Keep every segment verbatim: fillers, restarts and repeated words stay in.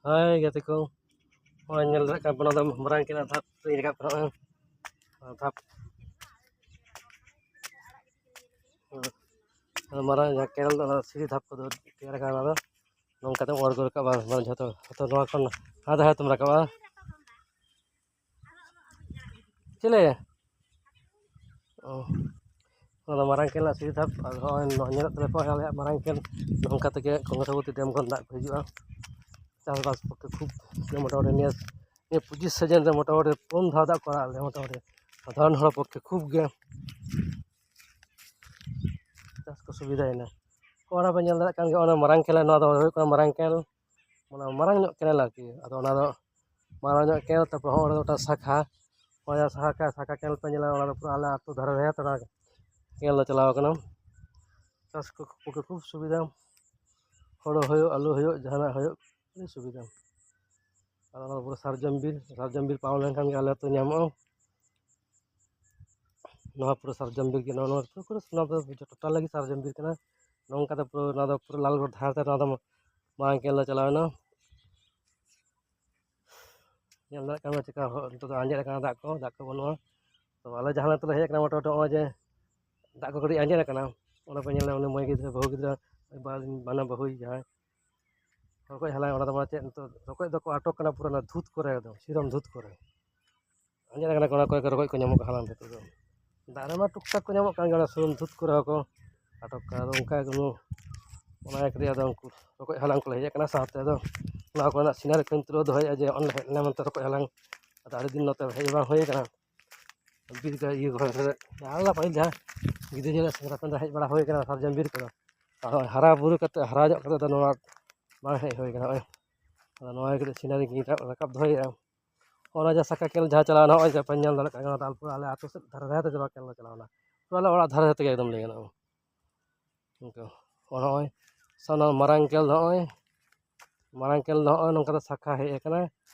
ᱦᱳᱭ ᱜᱟᱛᱮ ᱠᱚ, ᱱᱚᱜᱼᱚᱭ ᱧᱮᱞ ᱫᱟᱲᱮᱭᱟᱜ ᱠᱟᱱ ᱯᱮ, ᱱᱚᱣᱟ ᱫᱚ ᱢᱟᱨᱟᱝ ᱠᱮᱞᱟ ᱫᱷᱟᱯ ᱨᱤᱧ ᱨᱟᱠᱟᱵ ᱠᱟᱱᱟ᱾ ᱱᱚᱜᱼᱚᱭ ᱱᱚᱣᱟ ᱫᱷᱟᱯ, ᱦᱩᱸ, ᱢᱟᱨᱟᱝ ᱡᱟᱦᱟᱸ ᱠᱮᱞ ᱫᱚ, ᱚᱱᱟ ᱥᱤᱲᱤ ᱫᱷᱟᱯ ᱠᱚᱫᱚ ᱛᱮᱭᱟᱨ ᱟᱠᱟᱱᱟ᱾ ᱚᱱᱟ ᱫᱚ ᱱᱚᱝᱠᱟ ᱛᱮ ᱚᱨ ᱜᱚᱫ ᱠᱟᱜᱼᱟ, ᱵᱟᱝ, ᱵᱟᱝ, ᱡᱷᱚᱛᱚ, ᱡᱷᱚᱛᱚ ᱱᱚᱣᱟ ᱠᱷᱚᱱ ᱦᱟᱱᱟ ᱫᱷᱟᱨᱮ ᱛᱮᱢ ᱨᱟᱠᱟᱵᱼᱟ᱾ ᱪᱮᱞᱮ? ᱚ, ᱱᱚᱣᱟ ᱫᱚ ᱢᱟᱨᱟᱝ ᱠᱮᱞ ᱨᱮᱱᱟᱜ ᱥᱤᱲᱤ ᱫᱷᱟᱯ᱾ ᱟᱨ ᱱᱚᱜᱼᱚᱭ ᱱᱚᱣᱟ ᱧᱮᱞᱚᱜ ᱛᱟᱞᱮ ᱯᱮ ᱟᱞᱮᱭᱟᱜ ᱢᱟᱨᱟᱝ ᱠᱮᱞ, ᱱᱚᱝᱠᱟ ᱛᱮᱜᱮ ᱜᱚᱝᱜᱟᱥᱟᱵᱚᱛᱤ ᱰᱮᱢ ᱠᱷᱚᱱ ᱫᱟᱜ ᱠᱚ ᱦᱤᱡᱩᱜᱼᱟ᱾ ᱪᱟᱥᱵᱟᱥ ᱯᱚᱠᱠᱷᱮ ᱠᱷᱩᱵ ᱜᱮ ᱢᱚᱴᱟᱢᱩᱴᱤ ᱱᱤᱭᱟᱹ, ᱱᱤᱭᱟᱹ ᱯᱚᱸᱪᱤᱥ ᱥᱤᱡᱤᱱ ᱨᱮ ᱢᱚᱴᱟᱢᱩᱴᱤ ᱯᱩᱱ ᱫᱷᱟᱣ ᱫᱟᱜ ᱠᱚ ᱟᱲᱟᱜ ᱞᱮᱭᱟ, ᱢᱚᱴᱟᱢᱩᱴᱤ ᱥᱟᱫᱷᱟᱨᱚᱱ ᱦᱚᱲ ᱯᱚᱠᱠᱷᱮ ᱠᱷᱩᱵ ᱜᱮ ᱪᱟᱥ ᱠᱚ ᱥᱩᱵᱤᱫᱷᱟᱭᱮᱱᱟ᱾ ᱚᱱᱟ ᱯᱮ ᱧᱮᱞ ᱫᱟᱲᱮᱭᱟᱜ ᱠᱟᱱ ᱜᱮᱭᱟ, ᱚᱱᱟ ᱢᱟᱨᱟᱝ ᱠᱮᱞᱮᱱ, ᱱᱚᱣᱟ ᱫᱚ ᱦᱩᱭᱩᱜ ᱠᱟᱱᱟ ᱢᱟᱨᱟᱝ ᱠᱮᱞ, ᱢᱟᱱᱮ ᱢᱟᱨᱟᱝ ᱧᱚᱜ ᱠᱮᱱᱮᱞ ᱟᱨᱠᱤ᱾ ᱟᱫᱚ ᱚᱱᱟ ᱫᱚ ᱢᱟᱨᱟᱝ ᱧᱚᱜ ᱠᱮᱞ, ᱛᱟᱨᱯᱚᱨ ᱦᱚᱸ ᱚᱸᱰᱮ ᱢᱤᱫᱴᱟᱝ ᱥᱟᱠᱷᱟ, ᱚᱱᱟ ᱥᱟᱠᱷᱟ, ᱥᱟᱠᱷᱟ ᱠᱮᱞ ᱯᱮ ᱧᱮᱞᱟ, ᱚᱱᱟ ᱫᱚ ᱯᱩᱨᱟᱹ ᱟᱞᱮ ᱟᱹᱛᱩ ᱫᱷᱟᱨᱮ ᱨᱮ ᱛᱚ ᱚᱱᱟ ᱠᱮᱞ ᱫᱚ ᱪᱟᱞᱟᱣ ᱠᱟᱱᱟ᱾ ᱪᱟᱥ ᱠᱚ ᱯᱚᱠᱠᱷᱮ ᱠᱷᱩᱵ ᱥᱩᱵᱤᱫᱷᱟ, ᱦᱳᱲᱳ ᱦᱩᱭᱩᱜ, ᱟᱹᱞᱩ ᱦᱩᱭᱩᱜ, ᱡᱟᱦᱟᱱᱟᱜ ᱦᱩᱭᱩᱜ, ᱟᱹᱰᱤ ᱥᱩᱵᱤᱫᱷᱟ᱾ ᱟᱨ ᱚᱱᱟ ᱯᱩᱨᱟᱹ ᱥᱟᱨᱡᱚᱢ ᱵᱤᱨ, ᱥᱟᱨᱡᱚᱢ ᱵᱤᱨ ᱯᱟᱨᱚᱢ ᱞᱮᱱᱠᱷᱟᱱ ᱜᱮ ᱟᱞᱮ ᱟᱹᱛᱩ ᱧᱟᱢᱚᱜᱼᱟ᱾ ᱱᱚᱣᱟ ᱯᱩᱨᱟᱹ ᱥᱟᱨᱡᱚᱢ ᱵᱤᱨ ᱜᱮ, ᱱᱚᱣᱟ, ᱱᱚᱣᱟ ᱯᱩᱨᱟᱹ, ᱱᱚᱣᱟ ᱫᱚ ᱴᱳᱴᱟᱞ ᱜᱮ ᱥᱟᱨᱡᱚᱢ ᱵᱤᱨ ᱠᱟᱱᱟ᱾ ᱱᱚᱝᱠᱟᱛᱮ ᱯᱩᱨᱟᱹ ᱱᱚᱣᱟ ᱫᱚ ᱯᱩᱨᱟᱹ ᱞᱟᱞᱜᱚᱲ ᱫᱷᱟᱨᱮ ᱛᱮ ᱱᱚᱣᱟ ᱫᱚ ᱢᱟᱨᱟᱝ ᱠᱮᱞ ᱫᱚ ᱪᱟᱞᱟᱣ ᱮᱱᱟ᱾ ᱧᱮᱞ ᱫᱟᱲᱮᱭᱟᱜ ᱠᱟᱱᱟ ᱪᱮᱠᱟ ᱦᱚ-, ᱱᱤᱛᱚᱜ ᱫᱚ ᱟᱸᱡᱮᱫ ᱟᱠᱟᱱᱟ ᱫᱟᱜ ᱠᱚ, ᱫᱟᱜ ᱠᱚ ᱵᱟᱹᱱᱩᱜᱼᱟ᱾ ᱛᱚ ᱟᱞᱮ ᱡᱟᱦᱟᱸ ᱟᱹᱛᱩ ᱞᱮ ᱦᱮᱡ ᱟᱠᱟᱱᱟ, ᱢᱚᱴᱟᱢᱩᱴᱤ ᱱᱚᱜᱼᱚᱭ ᱡᱮ ᱫᱟᱜ ᱠᱚ ᱠᱟᱹᱴᱤᱡ ᱟᱸᱡᱮᱫ ᱟᱠᱟᱱᱟ, ᱚᱱᱟ ᱯᱮ ᱧᱮᱞᱟ, ᱩᱱᱤ ᱢᱟᱹᱭ ᱜᱤᱫᱽᱨᱟᱹ, ᱵᱟᱹᱦᱩ ᱜᱤᱫᱽᱨᱟᱹ, ᱵᱟ-, ᱵᱟᱱᱟ ᱵᱟᱹᱦᱩᱭ ᱡᱟᱦᱟᱸᱭ ᱨᱚᱠᱚᱡ ᱦᱟᱞᱟᱝ, ᱚᱱᱟ ᱫᱚ ᱢᱟᱱᱮ ᱪᱮᱫ, ᱱᱤᱛᱚᱜ ᱨᱚᱠᱚᱡ ᱫᱚᱠᱚ ᱟᱴᱚᱠ ᱠᱟᱱᱟ ᱯᱩᱨᱟᱹ ᱚᱱᱟ ᱫᱷᱩᱛ ᱠᱚᱨᱮ, ᱮᱠᱫᱚᱢ ᱥᱤᱨᱚᱢ ᱫᱷᱩᱛ ᱠᱚᱨᱮ᱾ ᱟᱸᱡᱮᱫ ᱟᱠᱟᱱᱟ ᱠᱚ, ᱚᱱᱟ ᱠᱚᱨᱮ ᱨᱚᱠᱚᱡ ᱠᱚ ᱧᱟᱢᱚᱜ ᱠᱟᱱᱟ ᱦᱟᱞᱟᱝ ᱠᱟᱛᱮ ᱫᱚ᱾ ᱫᱟᱜ ᱨᱮᱢᱟ ᱴᱩᱠ ᱴᱟᱠ ᱠᱚ ᱧᱟᱢᱚᱜ ᱠᱟᱱ ᱜᱮᱭᱟ, ᱚᱱᱟ ᱥᱤᱨᱚᱢ ᱫᱷᱩᱛ ᱠᱚᱨᱮ ᱦᱚᱸᱠᱚ ᱟᱴᱚᱠ ᱠᱟᱱᱟ᱾ ᱟᱫᱚ ᱚᱱᱠᱟ ᱜᱮ ᱚᱱᱟ ᱤᱭᱟᱹ ᱠᱟᱛᱮ ᱟᱫᱚ ᱩᱱᱠᱩ ᱨᱚᱠᱚᱡ ᱦᱟᱞᱟᱝ ᱠᱚᱞᱮ ᱦᱮᱡ ᱟᱠᱟᱱᱟ, ᱥᱟᱶᱛᱮ ᱟᱫᱚ ᱱᱚᱣᱟ ᱠᱚᱨᱮᱱᱟᱜ ᱥᱤᱱᱟᱨᱤ ᱠᱚᱧ ᱛᱩᱞᱟᱹᱣ ᱫᱚᱦᱚᱭᱮᱫᱼᱟ ᱡᱮ ᱚᱸᱰᱮ ᱦᱮᱡ ᱞᱮᱱᱟ ᱢᱮᱱᱛᱮ ᱨᱚᱠᱚᱡ ᱦᱟᱞᱟᱝ᱾ ᱟᱫᱚ ᱟᱹᱰᱤ ᱫᱤᱱ ᱱᱚᱛᱮ ᱦᱮᱡ ᱵᱟᱝ ᱦᱩᱭ ᱟᱠᱟᱱᱟ᱾ ᱵᱤᱨ ᱠᱚ ᱤᱭᱟᱹ ᱠᱚᱨᱮ, ᱡᱟᱦᱟᱸ ᱞᱮᱠᱟ ᱯᱟᱹᱦᱤᱞ ᱡᱟᱦᱟᱸ ᱜᱤᱫᱽᱨᱟᱹ ᱡᱚᱦᱚᱜ ᱥᱮᱸᱫᱽᱨᱟ ᱯᱟᱸᱡᱟ ᱦᱮᱡ ᱵᱟᱲᱟ ᱦᱩᱭ ᱠᱟᱱᱟ ᱥᱟᱨᱡᱚᱢ ᱵᱤᱨ ᱠᱚᱫᱚ᱾ ᱟᱫᱚ ᱦᱟᱨᱟ ᱵᱩᱨᱩ ᱠᱟᱛᱮ, ᱦᱟᱨᱟ ᱧᱚᱜ ᱠᱟᱛᱮ ᱫᱚ ᱱᱚᱣᱟ ᱵᱟᱝ ᱦᱮᱡ ᱦᱩᱭ ᱠᱟᱱᱟ᱾ ᱱᱚᱜᱼᱚᱭ ᱟᱫᱚ ᱱᱚᱣᱟ ᱜᱮ ᱠᱟᱹᱴᱤᱡ ᱥᱤᱱᱟᱨᱤ ᱜᱤᱧ ᱨᱟᱠᱟᱵ, ᱨᱟᱠᱟᱵ ᱫᱚᱦᱚᱭᱮᱫᱼᱟ᱾ ᱚᱱᱟ ᱡᱟᱦᱟᱸ ᱥᱟᱠᱟ ᱠᱮᱞ ᱡᱟᱦᱟᱸ ᱪᱟᱞᱟᱣᱱᱟ, ᱱᱚᱜᱼᱚᱭ ᱡᱮ ᱯᱮ ᱧᱮᱞ ᱫᱟᱲᱮᱭᱟᱜ ᱠᱟᱱᱟ, ᱛᱟᱨᱯᱚᱨ ᱟᱞᱮ ᱟᱹᱛᱩ ᱥᱮᱫ ᱫᱷᱟᱨᱮ ᱫᱷᱟᱨᱮ ᱛᱮ ᱪᱟᱞᱟᱣ, ᱠᱮᱞ ᱫᱚ ᱪᱟᱞᱟᱣᱱᱟ᱾ ᱯᱩᱨᱟᱹ ᱟᱞᱮ ᱚᱲᱟᱜ ᱫᱷᱟᱨᱮ ᱫᱷᱟᱨᱮ ᱛᱮᱜᱮ ᱮᱠᱫᱚᱢ ᱞᱟᱹᱭ ᱜᱟᱱᱚᱜᱼᱟ᱾ ᱤᱱᱠᱟᱹ᱾ ᱟᱨ ᱱᱚᱜᱼᱚᱭ ᱥᱟᱱᱟᱢ ᱢᱟᱨᱟᱝ ᱠᱮᱞ ᱫᱚ ᱱᱚᱜᱼᱚᱭ, ᱢᱟᱨᱟᱝ ᱠᱮᱞ ᱫᱚ ᱱᱚᱜᱼᱚᱭ ᱱᱚᱝᱠᱟ ᱛᱮ ᱥᱟᱠᱷᱟ ᱦᱮᱡ ᱟᱠᱟᱱᱟ,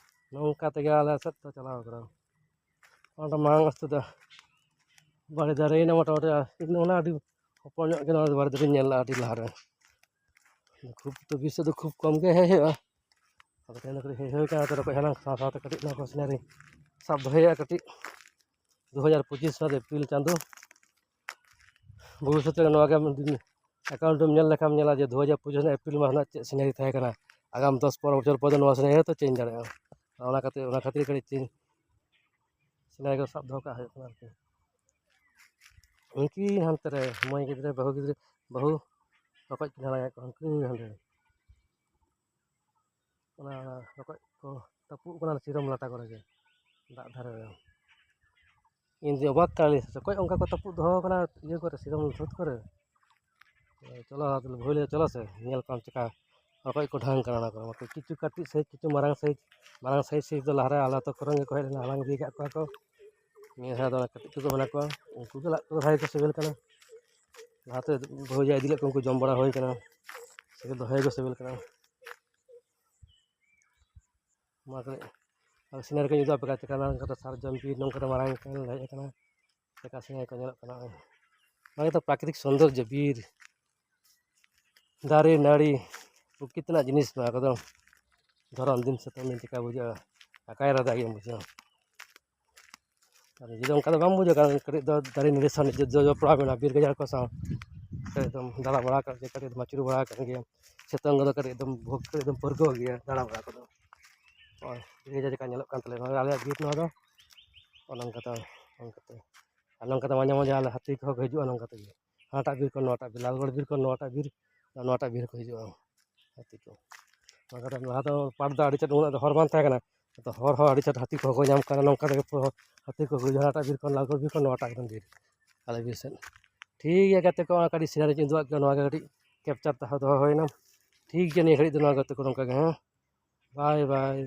ᱱᱚᱝᱠᱟ ᱛᱮᱜᱮ ᱟᱞᱮ ᱥᱮᱫ ᱫᱚ ᱪᱟᱞᱟᱣ ᱟᱠᱟᱱᱟ᱾ ᱚᱸᱰᱮ ᱢᱟᱲᱟᱝ ᱚᱥᱛᱮ ᱫᱚ ᱵᱟᱲᱮ ᱫᱟᱨᱮᱭᱮᱱᱟ ᱢᱚᱴᱟᱢᱩᱴᱤ, ᱟᱨ ᱚᱱᱟ ᱟᱹᱰᱤ ᱦᱚᱯᱚᱱ ᱧᱚᱜ ᱜᱮ, ᱱᱚᱣᱟ ᱵᱟᱲᱮ ᱫᱟᱨᱮᱧ ᱧᱮᱞ ᱞᱮᱫᱼᱟ ᱟᱹᱰᱤ ᱞᱟᱦᱟᱨᱮ᱾ ᱠᱷᱩᱵ ᱛᱚ ᱵᱤᱨ ᱥᱮᱫ ᱫᱚ ᱠᱷᱩᱵ ᱠᱚᱢ ᱜᱮ ᱦᱮᱡ ᱦᱩᱭᱩᱜᱼᱟ᱾ ᱛᱮᱦᱮᱧ ᱫᱚ ᱠᱟᱹᱴᱤᱡ ᱦᱮᱡ ᱦᱩᱭ ᱠᱟᱱᱟ, ᱟᱫᱚ ᱨᱚᱠᱚᱡ ᱦᱟᱞᱟᱝ ᱥᱟᱶ ᱥᱟᱶᱛᱮ ᱠᱟᱹᱴᱤᱡ ᱱᱚᱣᱟ ᱠᱚ ᱥᱤᱱᱟᱨᱤ ᱥᱟᱵ ᱫᱚᱦᱚᱭᱟ ᱠᱟᱹᱴᱤᱡ᱾ ᱫᱩ ᱦᱟᱡᱟᱨ ᱯᱚᱸᱪᱤᱥ ᱥᱟᱞ ᱮᱯᱨᱤᱞ ᱪᱟᱸᱫᱳ, ᱵᱷᱚᱵᱤᱥᱥᱚᱛ ᱨᱮ ᱱᱚᱣᱟ ᱜᱮ ᱟᱢ ᱡᱩᱫᱤ ᱮᱠᱟᱣᱩᱱᱴ ᱨᱮᱢ ᱧᱮᱞ ᱞᱮᱠᱷᱟᱱ ᱧᱮᱞᱟ ᱡᱮ ᱫᱩ ᱦᱟᱡᱟᱨ ᱯᱚᱸᱪᱤᱥ ᱨᱮᱱᱟᱜ ᱮᱯᱨᱤᱞ ᱢᱟᱥ ᱨᱮᱱᱟᱜ ᱪᱮᱫ ᱥᱤᱱᱟᱨᱤ ᱛᱟᱦᱮᱸ ᱠᱟᱱᱟ᱾ ᱟᱜᱟᱢ ᱫᱚᱥ ᱯᱚᱱᱨᱚ ᱵᱚᱪᱷᱚᱨ ᱯᱚᱨ ᱫᱚ ᱱᱚᱣᱟ ᱥᱤᱱᱟᱨᱤ ᱦᱚᱸᱛᱚ ᱪᱮᱧᱡᱽ ᱫᱟᱲᱮᱭᱟᱜᱼᱟ᱾ ᱚᱱᱟ ᱠᱷᱟᱹᱛᱤᱨ, ᱚᱱᱟ ᱠᱷᱟᱹᱛᱤᱨ ᱠᱟᱹᱴᱤᱡ ᱪᱮᱧᱡᱽ ᱥᱤᱱᱟᱨᱤ ᱠᱚ ᱥᱟᱵ ᱫᱚᱦᱚ ᱠᱟᱜ ᱦᱩᱭᱩᱜ ᱠᱟᱱᱟ ᱟᱨᱠᱤ᱾ ᱩᱱᱠᱤᱱ ᱦᱟᱱᱛᱮ ᱨᱮ ᱢᱟᱹᱭ ᱜᱤᱫᱽᱨᱟᱹ, ᱵᱟᱹᱦᱩ ᱜᱤᱫᱽᱨᱟᱹ, ᱵᱟᱹᱦᱩ ᱨᱚᱠᱚᱡ ᱠᱤᱱ ᱦᱟᱞᱟᱝᱮᱫ ᱠᱚᱣᱟ, ᱩᱱᱠᱤᱱ ᱦᱟᱸᱰᱮ᱾ ᱚᱱᱟ ᱨᱚᱠᱚᱡ ᱠᱚ ᱛᱟᱹᱯᱩᱜ ᱠᱟᱱᱟ ᱥᱤᱨᱚᱢ ᱞᱟᱴᱟ ᱠᱚᱨᱮ ᱜᱮ, ᱫᱟᱜ ᱫᱷᱟᱨᱮ ᱨᱮ᱾ ᱤᱧ ᱫᱚ ᱚᱵᱟᱠ ᱠᱟᱱᱟᱞᱤᱧ, ᱨᱚᱠᱚᱡ ᱚᱱᱠᱟ ᱠᱚ ᱛᱟᱹᱯᱩᱜ ᱫᱚᱦᱚ ᱠᱟᱱᱟ ᱤᱭᱟᱹ ᱠᱚᱨᱮ, ᱥᱤᱨᱚᱢ ᱥᱩᱫ ᱠᱚᱨᱮ᱾ ᱪᱚᱞᱚ, ᱵᱷᱟᱹᱭ ᱞᱟᱹᱭ, ᱪᱚᱞᱚ ᱥᱮ, ᱧᱮᱞ ᱠᱚᱣᱟᱢ ᱪᱮᱠᱟ ᱨᱚᱠᱚᱡ ᱠᱚ ᱰᱷᱟᱝ ᱠᱟᱱᱟ ᱚᱱᱟ ᱠᱚᱨᱮ᱾ ᱠᱤᱪᱷᱩ ᱠᱟᱹᱴᱤᱡ ᱥᱟᱭᱤᱡ, ᱠᱤᱪᱷᱩ ᱢᱟᱨᱟᱝ ᱥᱟᱭᱤᱡ᱾ ᱢᱟᱨᱟᱝ ᱥᱟᱭᱤᱡ ᱥᱟᱭᱤᱡ ᱫᱚ ᱞᱟᱦᱟᱨᱮ ᱟᱞᱮ ᱟᱹᱛᱩ ᱠᱚᱨᱮᱱ ᱜᱮᱠᱚ ᱦᱮᱡ ᱞᱮᱱᱟ, ᱦᱟᱞᱟᱝ ᱤᱫᱤ ᱟᱠᱟᱫ ᱠᱚᱣᱟ ᱠᱚ᱾ ᱱᱤᱭᱟᱹ ᱫᱷᱟᱣ ᱫᱚ ᱚᱱᱟ ᱠᱟᱹᱴᱤᱡ ᱠᱚᱠᱚ ᱢᱮᱱᱟᱜ ᱠᱚᱣᱟ, ᱩᱱᱠᱩ ᱜᱮ ᱞᱟᱫ ᱠᱚᱫᱚ ᱵᱷᱟᱜᱮ ᱠᱚ ᱥᱤᱵᱤᱞ ᱠᱟᱱᱟ᱾ ᱞᱟᱦᱟᱛᱮ ᱵᱟᱹᱦᱩ ᱡᱟ ᱤᱫᱤ ᱞᱮᱫ ᱠᱚ, ᱩᱱᱠᱩ ᱡᱚᱢ ᱵᱟᱲᱟ ᱦᱩᱭ ᱠᱟᱱᱟ, ᱥᱤᱵᱤᱞ ᱫᱚ ᱵᱷᱟᱜᱮ ᱠᱚ ᱥᱤᱵᱤᱞ ᱠᱟᱱᱟ᱾ ᱢᱟ ᱛᱚᱵᱮ, ᱟᱨ ᱥᱤᱱᱟᱨᱤ ᱠᱚᱧ ᱩᱫᱩᱜ ᱟᱯᱮ ᱠᱟᱱᱟ, ᱪᱮᱠᱟ ᱱᱚᱝᱠᱟᱛᱮ ᱥᱟᱨᱡᱚᱢ ᱵᱤᱨ ᱱᱚᱝᱠᱟᱛᱮ ᱢᱟᱨᱟᱝ ᱠᱟᱱᱟ, ᱦᱮᱡ ᱟᱠᱟᱱᱟ, ᱪᱮᱠᱟ ᱥᱤᱱᱟᱨᱤ ᱠᱚ ᱧᱮᱞᱚᱜ ᱠᱟᱱᱟ᱾ ᱱᱚᱣᱟ ᱜᱮᱛᱚ ᱯᱨᱟᱠᱨᱤᱛᱤᱠ ᱥᱚᱱᱫᱳᱨᱡᱚ, ᱵᱤᱨ, ᱫᱟᱨᱮ, ᱱᱟᱹᱲᱤ, ᱯᱨᱚᱠᱨᱤᱛᱤ ᱨᱮᱱᱟᱜ ᱡᱤᱱᱤᱥ ᱱᱚᱣᱟ ᱠᱚᱫᱚ᱾ ᱫᱷᱚᱨᱚᱢ ᱫᱤᱱ, ᱥᱤᱛᱩᱝ ᱫᱤᱱ ᱪᱮᱠᱟ ᱵᱩᱡᱷᱟᱹᱜᱼᱟ, ᱟᱠᱟᱭ ᱨᱟᱫᱟ ᱜᱮᱢ ᱵᱩᱡᱷᱟᱹᱣᱟ᱾ ᱟᱨ ᱱᱤᱡᱮ ᱫᱚ ᱚᱱᱠᱟ ᱫᱚ ᱵᱟᱢ ᱵᱩᱡᱷᱟᱹᱣᱟ, ᱠᱟᱨᱚᱱ ᱠᱟᱹᱴᱤᱡ ᱫᱚ ᱫᱟᱨᱮ ᱱᱟᱹᱲᱤ ᱥᱟᱶ ᱱᱤᱡᱮ ᱫᱚ ᱡᱚᱯᱲᱟᱣ ᱢᱮᱱᱟᱜᱼᱟ, ᱵᱤᱨ ᱜᱟᱡᱟᱲ ᱠᱚ ᱥᱟᱶ᱾ ᱠᱟᱹᱴᱤᱡ ᱫᱚᱢ ᱫᱟᱬᱟ ᱵᱟᱲᱟ ᱟᱠᱟᱫ ᱜᱮᱭᱟ, ᱠᱟᱹᱴᱤᱡ ᱫᱚᱢ ᱟᱹᱪᱩᱨ ᱵᱟᱲᱟ ᱟᱠᱟᱫ ᱜᱮᱭᱟ᱾ ᱥᱤᱛᱩᱝ ᱨᱮᱫᱚ ᱠᱟᱹᱴᱤᱡ ᱫᱚᱢ ᱵᱷᱳᱜ, ᱠᱟᱹᱴᱤᱡ ᱫᱚᱢ ᱯᱟᱹᱨᱠᱟᱹᱣ ᱜᱮᱭᱟ ᱫᱟᱬᱟ ᱵᱟᱲᱟ ᱠᱚᱫᱚ᱾ ᱱᱚᱜᱼᱚᱭ ᱱᱤᱡᱮ ᱪᱮᱠᱟ ᱧᱮᱞᱚᱜ ᱠᱟᱱ ᱛᱟᱞᱮᱭᱟ ᱱᱚᱣᱟ ᱟᱞᱮᱭᱟᱜ ᱵᱤᱨ, ᱱᱚᱣᱟ ᱫᱚ ᱱᱚᱜᱼᱚ ᱱᱚᱝᱠᱟ ᱛᱮ, ᱱᱚᱝᱠᱟ ᱛᱮ᱾ ᱟᱨ ᱱᱚᱝᱠᱟ ᱛᱮ ᱢᱟᱡᱷᱮ ᱢᱟᱡᱷᱮ ᱟᱞᱮ ᱦᱟᱹᱛᱤ ᱠᱚᱦᱚᱸ ᱠᱚ ᱦᱤᱡᱩᱜᱼᱟ ᱱᱚᱝᱠᱟ ᱛᱮᱜᱮ, ᱦᱟᱱᱟᱴᱟᱜ ᱵᱤᱨ ᱠᱷᱚᱱ ᱱᱚᱣᱟᱴᱟᱜ ᱵᱤᱨ, ᱞᱟᱞᱜᱚᱲ ᱵᱤᱨ ᱠᱷᱚᱱ ᱱᱚᱣᱟᱴᱟᱜ ᱵᱤᱨ, ᱱᱚᱣᱟᱴᱟᱜ ᱵᱤᱨ ᱠᱚ ᱦᱤᱡᱩᱜᱼᱟ ᱦᱟᱹᱛᱤ ᱠᱚ᱾ ᱱᱚᱣᱟ ᱠᱚᱨᱮ ᱞᱟᱦᱟ ᱫᱚ ᱯᱟᱴ ᱫᱚ ᱟᱹᱰᱤ ᱪᱟᱹᱴ ᱩᱱᱟᱹᱜ ᱫᱚ ᱦᱚᱨ ᱵᱟᱝ ᱛᱟᱦᱮᱸ ᱠᱟᱱᱟ, ᱛᱚ ᱦᱚᱨ ᱦᱚᱸ ᱟᱹᱰᱤ ᱪᱟᱹᱴ ᱦᱟᱹᱛᱤ ᱠᱚᱦᱚᱸ ᱠᱚ ᱧᱟᱢ ᱠᱟᱱᱟ᱾ ᱱᱚᱝᱠᱟ ᱛᱮᱜᱮ ᱯᱩᱨᱟᱹ ᱦᱟᱹᱛᱤ ᱠᱚ ᱦᱤᱡᱩᱜᱼᱟ ᱦᱟᱱᱟᱴᱟᱜ ᱵᱤᱨ ᱠᱷᱚᱱ, ᱞᱟᱞᱜᱚᱲ ᱵᱤᱨ ᱠᱷᱚᱱ ᱱᱚᱣᱟᱴᱟᱜ ᱮᱠᱫᱚᱢ ᱵᱤᱨ ᱟᱞᱮ ᱵᱤᱨ ᱥᱮᱫ᱾ ᱴᱷᱤᱠ ᱜᱮᱭᱟ ᱜᱟᱛᱮ ᱠᱚ, ᱚᱱᱟ ᱠᱟᱹᱴᱤᱡ ᱥᱤᱱᱟᱨᱤ ᱠᱚᱧ ᱩᱫᱩᱜ ᱟᱫ ᱯᱮᱭᱟ, ᱱᱚᱣᱟ ᱜᱮ ᱠᱟᱹᱴᱤᱡ ᱠᱮᱯᱪᱟᱨ ᱛᱟᱦᱮᱸ ᱫᱚᱦᱚ ᱦᱩᱭᱱᱟ᱾ ᱴᱷᱤᱠ ᱜᱮᱭᱟ, ᱱᱤᱭᱟᱹ ᱜᱷᱟᱹᱲᱤᱡ ᱫᱚ ᱱᱚᱣᱟ ᱜᱟᱛᱮ ᱠᱚ ᱱᱚᱝᱠᱟ ᱜᱮ, ᱦᱮᱸ, ᱵᱟᱭ ᱵᱟᱭ᱾